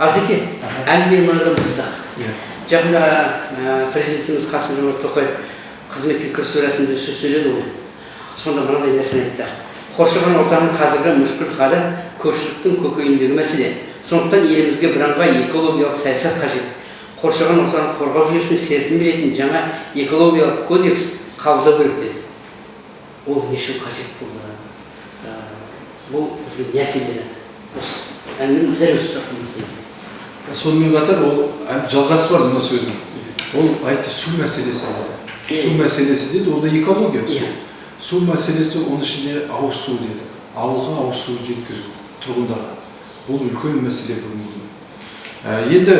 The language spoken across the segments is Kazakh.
Азеке, әңгіме мынадан бастасақ. Иә. Жақында президентіміз Қасым Жомарт Тоқаев қызметке кірісу рәсімінде сөз сөйледі ғой. Сонда мынандай нәрсені айтты: қоршаған ортаның қазіргі мүшкіл халі көпшіліктің көкейіндегі мәселе. Сондықтан елімізге бірыңғай экологиялық саясат қажет. Қоршаған ортаны қорғау жүйесіне серпін беретін жаңа экологиялық кодекс қабылдау керек деді. Ол не үшін қажет болды? Бұл бізге не әкеледі? Осы әңгімені дәл осы сұрақтан бастайық. Сонымен қатар ол жалғасы бар мына сөздің. Ол айтты, су мәселесі деді. Су мәселесі деді, ол да экология. Су. Су мәселесі, оның ішінде ауыз су деді. Ауылға ауыз су жеткізу тұрғындарға. Бұл үлкен мәселе бүгінгі күні. Енді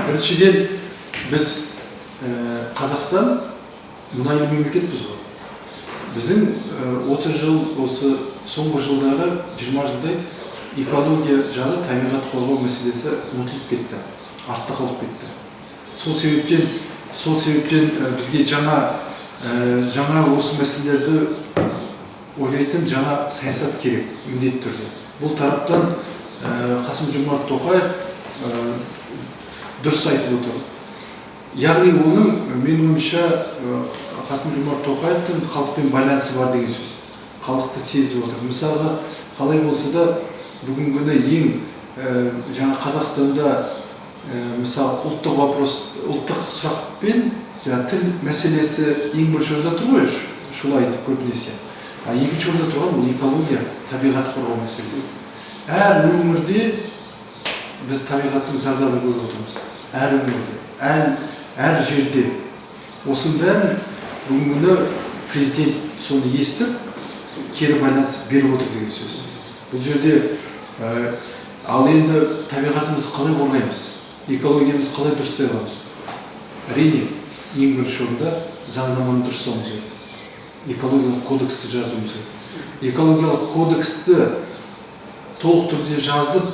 біріншіден, біз Қазақстан мұнайлы мемлекетпіз ғой. Біздің 30 жыл, осы соңғы жылдары 20 жылдай экология жағы, табиғат қорғау мәселесі ұмытылып кетті, артта қалып кетті. Сол себептен бізге жаңа осы мәселелерді ойлайтын жаңа саясат керек міндетті түрде. Бұл тараптан Қасым Жомарт Тоқаев дұрыс айтып отыр. Яғни оның, менің ойымша, Қасым Жомарт Тоқаевтың халықпен байланысы бар деген сөз. Халықты сезіп отыр. Мысалға, қалай болса да бүгінгі күні ең жаңа Қазақстанда мысалы, ұлттық вопрос, ұлттық сұрақ пен жаңа тіл мәселесі ең бірінші орында тұр ғой, шулайды көбінесе. А екінші орында тұрған ол экология, табиғат қорғау мәселесі. Әр өңірде біз табиғаттың зардабын көріп отырмыз. Әр өңірде, әр жерде. Осының бәрін бүгінгі күні президент соны естіп, кері байланыс беріп отыр деген сөз. Бұл жерде ал енді табиғатымызды қалай қорғаймыз, экологиямызды қалай дұрыстай аламыз? Әрине, ең бірінші орында заңнаманы дұрыстауымыз керек, экологиялық кодексті жазуымыз керек. Экологиялық кодексті толық түрде жазып,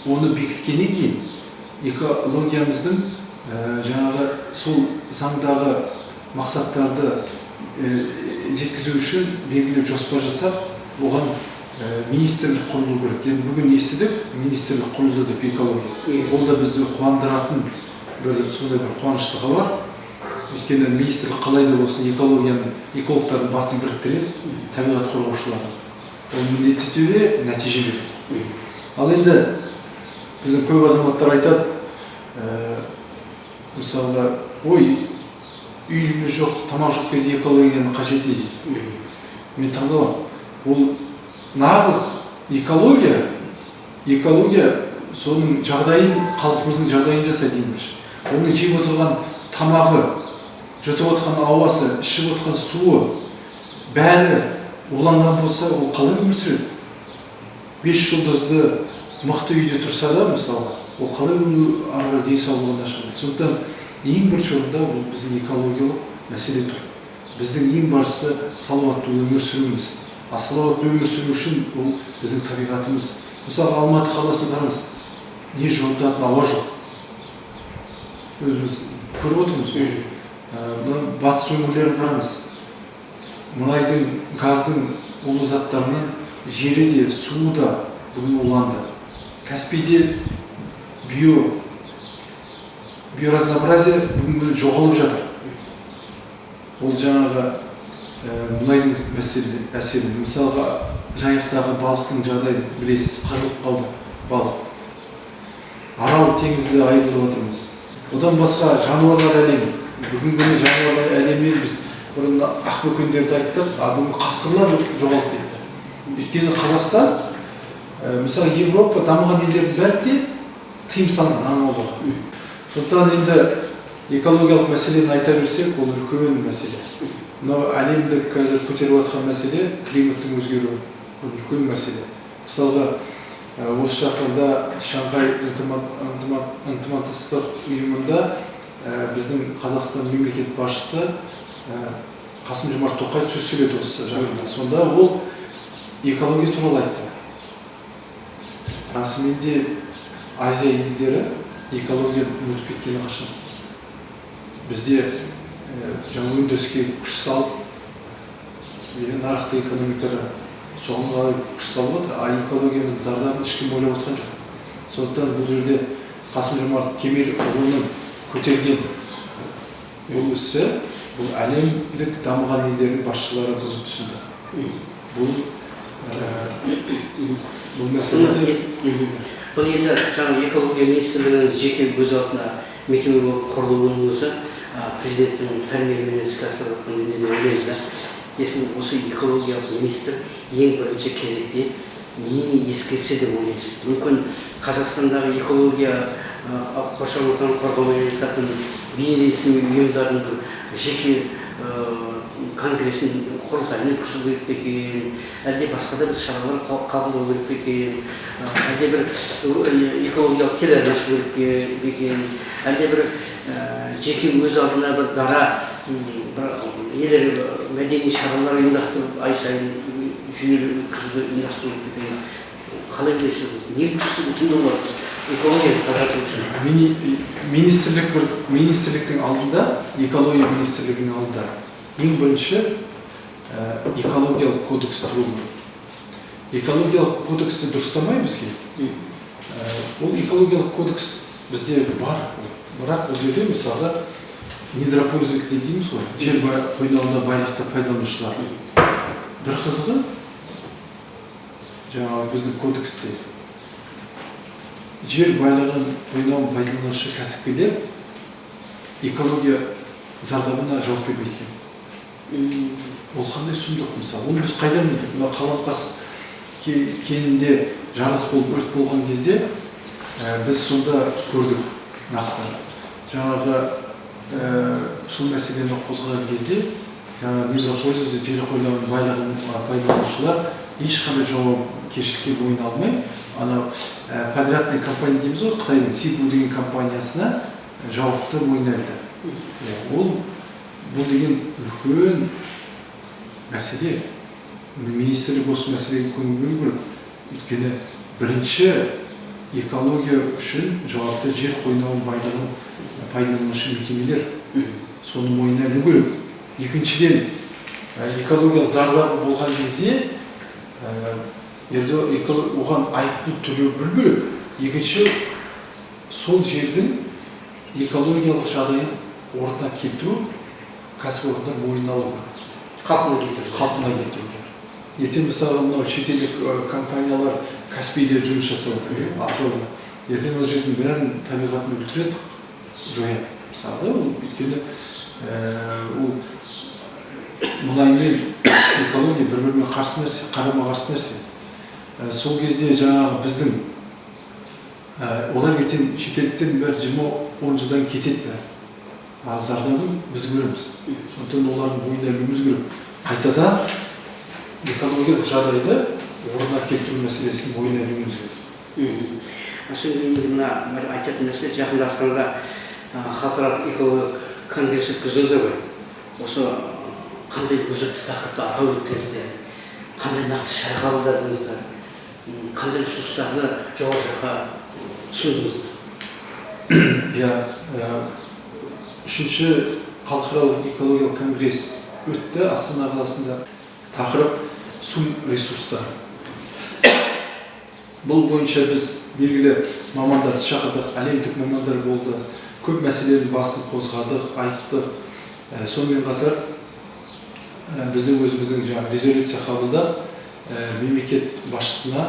оны бекіткеннен кейін экологиямыздың жаңағы сол заңдағы мақсаттарды жеткізу үшін белгілі жоспар жасап, оған министрлік құрылу керек. Енді бүгін естідік, министрлік құрылды деп, экология. Ол да бізді қуандыратын бір сондай бір қуанышты хабар, өйткені министрлік қалай да болсын экологияның, экологтардың басын біріктіреді, табиғат қорғаушыларды. Ол міндетті түрде нәтиже береді. Ал енді біздің көп азаматтар айтады, мысалға, ой, үйіміз жоқ, тамақ жоқ кезде экологияның қажеті не дейді. Мен таңғаламын. Ол нағыз экология, экология соның жағдайын, халқымыздың жағдайын жасайды ең бірінші. Оның жеп отырған тамағы, жұтып отырған ауасы, ішіп отырған суы, бәрі уланған болса, ол қалай өмір сүреді? Бес жұлдызды мықты үйде тұрса да, мысалы, ол қалай өмір, ары қарай денсаулығы нашарлайды? Сондықтан ең бірінші орында бұл біздің экологиялық мәселе тұр. Біздің ең бастысы салауатты өмір сүруіміз. А салауатты өмір сүру үшін ол біздің табиғатымыз. Мысалы, Алматы қаласын қараңыз, не жұтатын ауа жоқ, өзіміз көріп отырмыз ғой. Мына батыс өңірлерін қараңыз, мұнайдың, газдың улы заттарынан жері де, суы да бүгін уланды. Каспийде биоразнообразие бүгінгі күні жоғалып жатыр. Ол жаңағы мұнайдың мәселе әсері. Мысалға, Жайықтағы балықтың жағдайын білесіз, қырылып қалды балық. Арал теңізді айырылып отырмыз. Одан басқа жануарлар әлемі, бүгінгі күні жануарлар әлемінен біз бұрын ақбөкендерді айттық, а бүгін қасқырлар жоғалып кетті. Өйткені Қазақстан, мысалы, Европа, дамыған елдердің бәрінде тыйым салынған аң аулауға. Сондықтан енді экологиялық мәселені айта берсек, ол үлкен мәселе. Мынау әлемдік қазір көтеріп жатқан мәселе, климаттың өзгеруі, бұл үлкен мәселе. Мысалға, осы жақында Шанхай ынтымақтастық ұйымында біздің Қазақстан мемлекет басшысы Қасым Жомарт Тоқаев сөз сөйледі осы жақында. Сонда ол экология туралы айтты. Расымен де, Азия елдері экологияны ұмытып кеткені қашан? Бізде жаңа өндіріске күш салып, нарықтық экономикада соған қарай күш салып отыр, а экологиямыздың зардабын ешкім ойлап отқан жоқ. Сондықтан бұл жерде Қасым-Жомарт Кемелұлының көтерген бұл ісі, бұл әлемдік дамыған елдердің басшылары бұны түсінді. Бұл мәселеде Бұл енді жаңа экология министрлігінің жеке өз алдына мекеме болып құрылуының өзі президенттің пәрменімен іске асырып жатқан дүние деп ойлаймыз да. Есім осы экологиялық министр ең бірінші кезекте нені ескерсе деп ойлайсыз? Мүмкін Қазақстандағы экология, қоршаған ортаны қорғаумен айналысатын бейресми ұйымдардың бір жеке конгресін, құрылтайын өткізу керек пе екен, әлде басқа да бір шаралар қабылдау керек пе екен, әлде бір экологиялық телеарна ашу керек пе екен, әлде бір жеке өз алдына бір дара бір нелер, мәдени шаралар ұйымдастырып, ай сайын жүйелі өткізуді ұйымдастыру керек пе екен? Қалай ойлайсыз, не күшті тыңдау бар экологияны тазарту үшін? Министрлік, бір министрліктің алдында, экология министрлігінің алдында ең бірінші экологиялық кодекс тұру керек. Экологиялық кодексті дұрыстамай бізге, ол экологиялық кодекс бізде бар, бірақ бұл жерде мысалы недропользователи дейміз ғой, жер қойнауында байлықты пайдаланушылар. Бір қызығы, жаңағы біздің кодексте жер байлығын, қойнауын пайдаланушы кәсіпкерлер экология зардабына жауап бермейді екен. Ол қандай сұмдық? Мысалы, оны біз қайдан білдік? Мына Қаламқас кенінде жарылыс болып, өрт болған кезде біз сонда көрдік нақты. Жаңағы сол мәселені қозғаған кезде жаңағы недропользователь, жер қойнауын байлығын пайдаланушылар ешқандай жауапкершілікке мойын алмай, анау подрядный компания дейміз ғой, Қытайдың Сибу деген компаниясына жауапты мойнына ілді. Иә, ол бұл деген үлкен мәселе. Министрлік осы мәселеге көңіл бөлу керек, өйткені бірінші экология үшін жауапты жер қойнауын байлығын пайдаланушы мекемелер, соны мойнына ілу керек. Екіншіден, экологиялық зардабы болған кезде енді оған айыппұл төлеу бір бөлек, екінші сол жердің экологиялық жағдайын орнына келтіру, кәсіпорындар мойнына алу керек. Қалпына келтіру. Қалпына келтіру керек. Ертең мысалы мынау шетелдік компаниялар Каспийде жұмыс жасап жатыр, иә, Атырауда. Ертең ол жердің бәрін, табиғатын өлтіреді, жояды мысалы да. Ол өйткені ол мұнай мен экология бір бірімен қарсы нәрсе, қарама қарсы нәрсе. Сол кезде жаңағы біздің олар ертең, шетелдіктердің бәрі 20-10 жылдан кетеді бәрі, ал зардабын біз көреміз. Сондықтан олардың мойнына ілуіміз керек, қайтадан экологиялық жағдайды орнына келтіру мәселесін мойнына ілуіміз керек. Содан кейін енді мына бір айтатын нәрсе: жақында Астанада халықаралық экологиялық конгресс өткіздіңіздер ғой. Осы қандай өзекті тақырыпты арқау еттіңіздер, қандай нақты шара қабылдадыңыздар, қандай ұсыныстарды жоғары жаққа ұсындыңыздар? Иә, үшінші халықаралық экологиялық конгресс өтті Астана қаласында. Тақырып — су ресурстары. Бұл бойынша біз белгілі мамандарды шақырдық, әлемдік мамандар болды, көп мәселенің басын қозғадық, айттық. Сонымен қатар біздің өзіміздің жаңағы резолюция қабылдап, мемлекет басшысына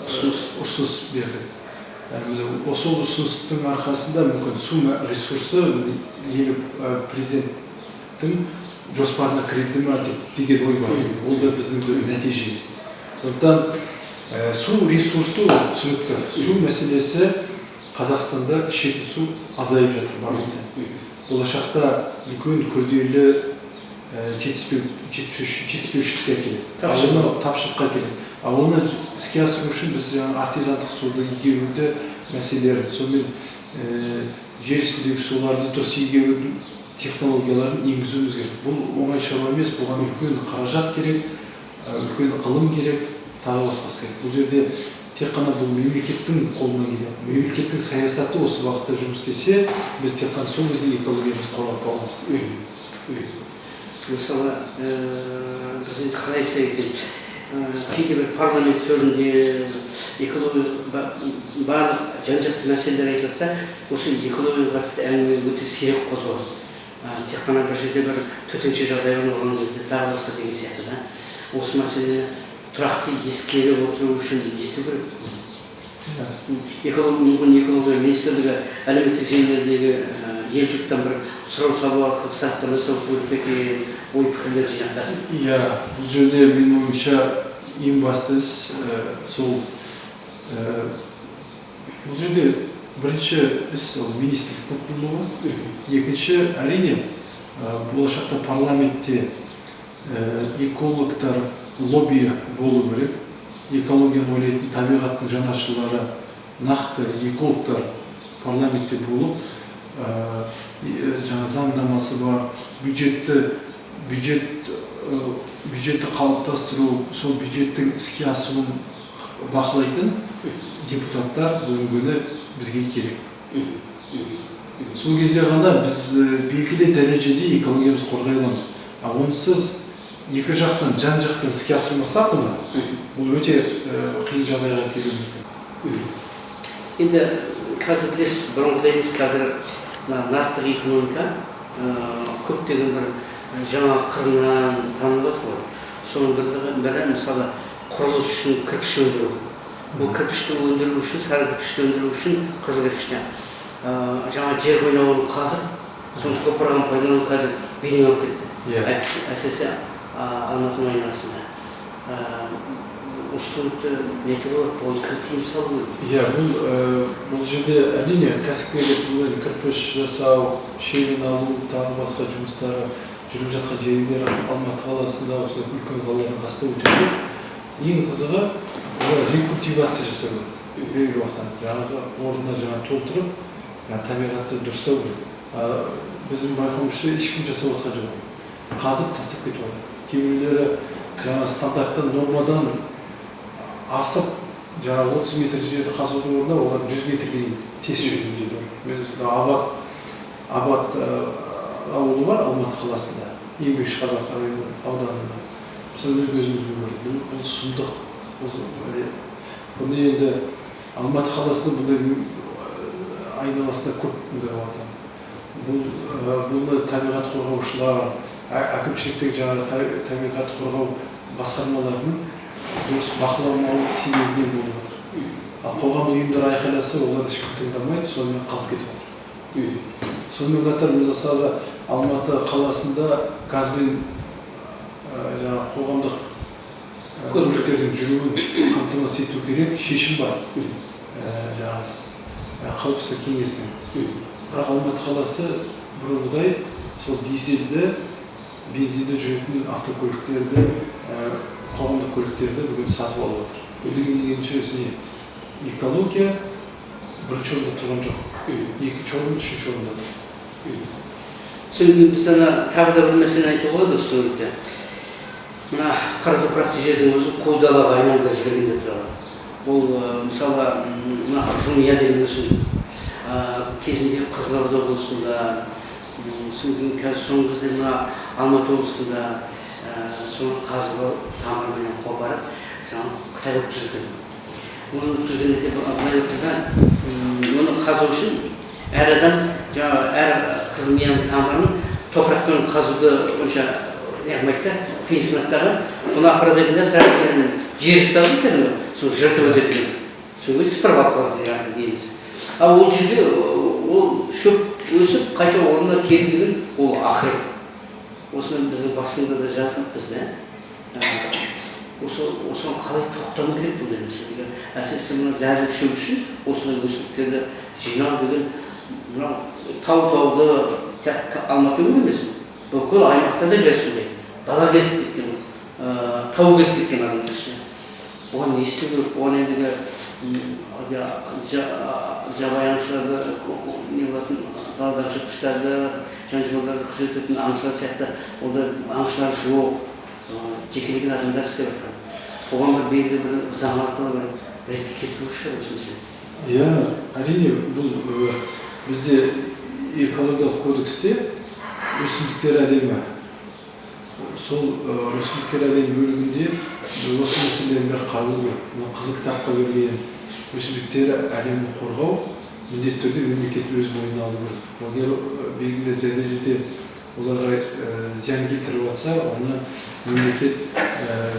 Ұсыныс. ұсыныс бердік. Міне, осы ұсыныстың арқасында мүмкін су ресурсы міне, ел президенттің жоспарына кіреді ма деп деген ой бар. Ол да біздің бір нәтижеміз. Сондықтан су ресурсы, ол түсінікті. Су мәселесі, Қазақстанда ішетін су азайып жатыр барған сайын. Болашақта үлкен күрделі жетіспеушілікке әкеледі. Ал Тапшылық. оны, тапшылыққа әкеледі. Ал оны іске асыру үшін біз жаңағы артезиандық суды игеруді мәселелерін, сонымен жер үстіндегі суларды дұрыс игерудің технологияларын енгізуіміз керек. Бұл оңай шаруа емес, бұған үлкен қаражат керек, үлкен ғылым керек, тағы басқасы керек. Бұл жерде тек қана бұл мемлекеттің қолынан келеді. Мемлекеттің саясаты осы бағытта жұмыс істесе, біз тек қана сол кезде экологиямызды қорғап қаламыз. Мысалы, біз енді қалай айтсақ екен, Кейде бір парламент төрінде экология барлық жан-жақты мәселелер айтылады да, осы экологияға қатысты әңгіме өте сирек қозғалады. Тек қана бір жерде бір төтенше жағдай болған кезде тағы басқа деген сияқты да. Осы мәселені тұрақты ескеріп отыру үшін не істеу керек? Экология, мүмкін экология министрлігі әлеуметтік желілердегі ел жұрттан бір сұрау салу арқылы сараптама жасау керек пе екен, ой пікірлер жинақтап? Иә, бұл жерде менің ойымша ең басты іс сол бұл жерде бірінші іс ол министрліктің құрылуы. Екінші, әрине, болашақта парламентте экологтар лоббиі болу керек. Экологияны ойлайтын табиғаттың жанашырлары, нақты экологтар парламентте болып, жаңа заңнамасы бар, бюджетті қалыптастыру, сол бюджеттің іске асуын бақылайтын депутаттар бүгінгі күні бізге керек. Сол кезде ғана біз белгілі дәрежеде экологиямызды қорғай аламыз. Ал онсыз екі жақтан, жан жақтан іске асырмасақ бұны, бұл өте қиын жағдайға келуі мүмкін. Енді қазір білесіз, бұрынғыдай емес, қазір мына нарықтық экономика көптеген бір жаңа қырынан танылып жатыр ғой. Соның бірі, мысалы, құрылыс үшін кірпіш өндіру. Бұл кірпішті өндіру үшін, сары кірпішті өндіру үшін, қызыл кірпішті жаңа жер қойнауын қазып, соның топырағын пайдалану қазір белең алып кетті. Әсіресе Алматының айналасында. Осы түсінікті не айтуға болады, бұған кім тыйым салу керек? Иә, бұл жерде әрине кәсіпкерлер, бұл енді кірпіш жасау, щебень алу, тағы басқа жұмыстары жүріп жатқан жерлер Алматы қаласында, осындай үлкен қалалардың қасында өте көп. Ең қызығы, олар рекультивация жасау керек. Белгілі уақыттан жаңағы орнына жаңа толтырып, жаңа табиғатты дұрыстау керек. Біздің байқауымызша, ешкім жасап жатқан жоқ. Қазып тастап кетіп жатыр. Кейбіреулері жаңа стандарттан, нормадан асып, жаңағы 30 метр жерді қазудың орнына олар 100 метрге дейін тесіп жіберген жерлер. Мен өзі Абат ауылы бар Алматы қаласында, Еңбекші қазақ ауданында. Мысалы, өз көзімізбен көрдік. Бұл сұмдық. Бұны енді Алматы қаласында бұндай айналасында көп бұндай орта. Бұны табиғат қорғаушылар, әкімшіліктегі жаңағы табиғат қорғау басқармаларының дұрыс бақыламауы себебінен болып отыр. Ал қоғамдық ұйымдар айқайласа, олар ешкім тыңдамайды, сонымен қалып кетіп отыр. Сонымен қатар, мысалы, Алматы қаласында газбен жаңағы қоғамдық көліктердің жүруін қамтамасыз ету керек шешім бар. Жаңағы қауіпсіздік кеңесінің. Бірақ Алматы қаласы бұрынғыдай сол дизельді, бензинді жүретін автокөліктерді, қоғамдық көліктерді бүгін сатып алып отыр. Бұл деген сөз не? Экология бірінші орында тұрған жоқ. Екінші орын, үшінші орында тұр. Содан біз ана тағы да бір мәселені айтуға болады осы төңіректе. Мына қара топырақты жердің өзі қу далаға айналдырып жібергенде тұрады. Ол, мысалы, мына қызылмия деген өсімдік. Кезінде Қызылорда облысында, содан кейін қазір соңғы кезде мына Алматы облысында, соны қазып алып, тамырыменен қопарып, жаңағы Қытайға өткізген. Оны өткізгенде де былай өтті да, оны қазу үшін әр адам жаңағы әр қызылмияның тамырын топырақпен қазуды онша не қылмайды да, қиынсынады дағы. Бұны апарады екен да, трактормен жер жыртады ғой кәдімгі, соны жыртып өтеді екен. Сол кезде сыпырып алып қалады яғни дейміз. Ал ол жерде ол шөп өсіп қайта орнына келу деген ол ақырет. Осыны біздің басында да жаздық біз, да? Осыған қалай тоқтаму керек бұл мәселеге? Әсіресе мына дәрілік шөп үшін осындай өсімдіктерді жинау деген мынау тау-тауды тек Алматы өңірі емес, бүкіл аймақтарда дәл сондай дала кезіп кеткен, тау кезіп кеткен адамдар ше. Бұған не істеу керек? Бұған ендігі, жабайы аңшыларды, не қылатын, даладағы жыртқыштарды, жан-жануарларды күзететін аңшылар сияқты онда аңшылар жоқ, жекелеген адамдар істеп жатқан. Бұған бір белгілі бір заң арқылы бір ретке келтіру керек шығар осы мәселе. Иә, әрине, бұл, бізде экологиялық кодексте өсімдіктер әлемі Сол өсімдіктер әлемі бөлігінде осы мәселелердің бәрі қаралу керек. Мына Қызыл кітапқа берген өсімдіктер әлемін қорғау міндетті түрде мемлекет өз мойнына алу керек. Егер белгілі дәрежеде оларға зиян келтіріп жатса, оны мемлекет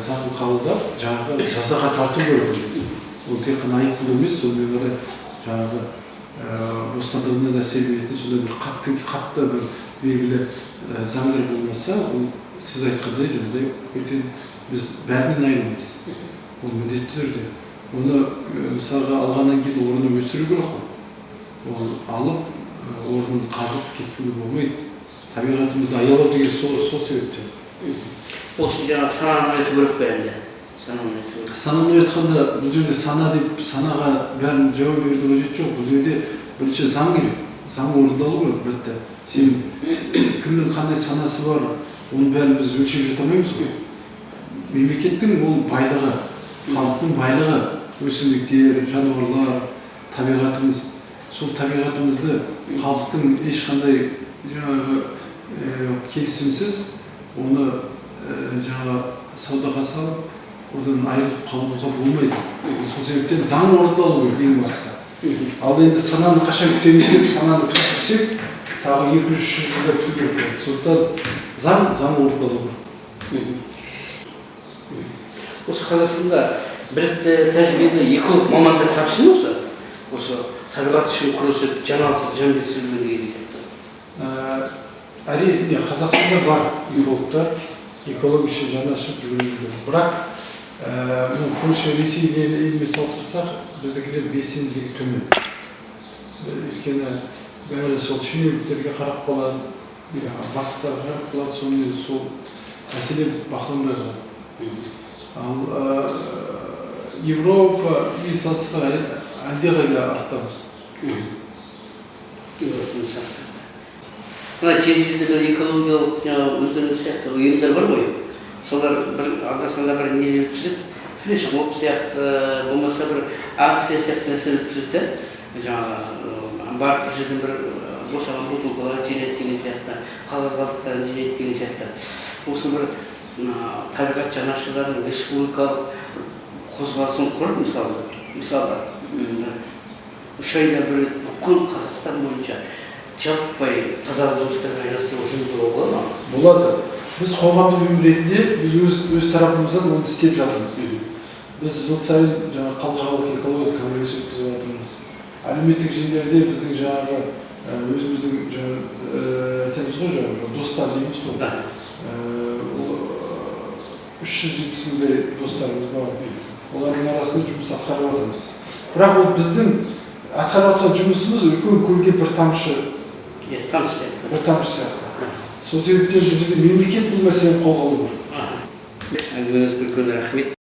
заң қабылдап, жаңағы жазаға тарту керек. Ол тек қана айыппұл емес, сонымен қатар жаңағы бостандығына да әсер беретін сондай бір қатты бір белгілі заңдар болмаса, ол сіз айтқандай жаңағыдай ертең біз бәрінен айырыламыз. Ол міндетті түрде. Оны мысалға алғаннан кейін орнын өсіру керек қой. Ол алып, орнын қазып кетуге болмайды. Табиғатымызды аялау деген сол себептен. Ол үшін жаңағы сананы ояту керек қой енді. Сананы ояту керек. Сананы оятқанда, бұл жерде сана деп санаға бәрін жауап берудің қажеті жоқ. Бұл жерде бірінші заң керек. Заң орындалу керек бітті. Сен кімнің қандай санасы бар, оның бәрін біз өлшеп жата алмаймыз ғой. Мемлекеттің ол байлығы, халықтың байлығы, өсімдіктер, жануарлар, табиғатымыз. Сол табиғатымызды халықтың ешқандай жаңағы келісімсіз оны жаңағы саудаға салып, одан айырылып қалуға болмайды. Сол себептен заң орындалу керек ең бастысы. Ал енді сананы қашан күтеміз деп сананы күтіп жүрсек, тағы 200-300 жылда күту керек болады. Сондықтан заң орындалу керек. Осы Қазақстанда білікті, тәжірибелі эколог мамандар тапшы ма осы? Осы табиғат үшін күресіп, жан алысып, жан берісіп жүрген деген сияқты. Әрине, Қазақстанда бар экологтар, экология үшін жаны ашып жүгіріп жүрген. Бірақ мынау көрші Ресей елімен салыстырсақ, біздікілер белсенділігі төмен. Өйткені бәрі сол шенеуніктерге қарап қалады, жаңағы бастықтарға қарап қалады, сонымен сол мәселе бақыланбай қалады. Ал Европа ел салыстырсақ, әлдеқайда арттамыз. Европамен салыстырғанда. Мына жер бір экологиялық жаңағы өздеріңіз сияқты ұйымдар бар ғой. Солар бір анда санда бір нелер өткізеді, флешмоб сияқты, болмаса бір акция сияқты нәрсе өткізеді де. Жаңағы барып бір жерден бір босаған бутылкалар жинайды деген сияқты, қағаз қалдықтарын жинайды деген сияқты. Осы бір табиғат жанашырларының республикалық бір қозғалысын құрып, мысалы, 3 айда бір рет бүкіл Қазақстан бойынша жаппай тазалық жұмыстарын айналыстыру жұмылдыруға бола ма? Болады. Біз қоғамдық ұйым ретінде біз өз тарапымыздан оны істеп жатырмыз. Біз жыл сайын жаңағы халықаралық экологиялық конгресс өткізіп жатырмыз. Әлеуметтік желілерде біздің жаңағы өзіміздің жаңағы айтамыз ғой, жаңағы достар дейміз ғой. Ол 370 мыңдай достарымыз бар. Олардың арасында жұмыс атқарып жатырмыз. Бірақ ол біздің атқарып жатқан жұмысымыз үлкен көлге бір тамшы. Иә, тамшы сияқты. Бір тамшы сияқты. Сол себептен бұл жерде мемлекет бұл мәселені қолға алу керек. Әңгімеңізге үлкен рахмет.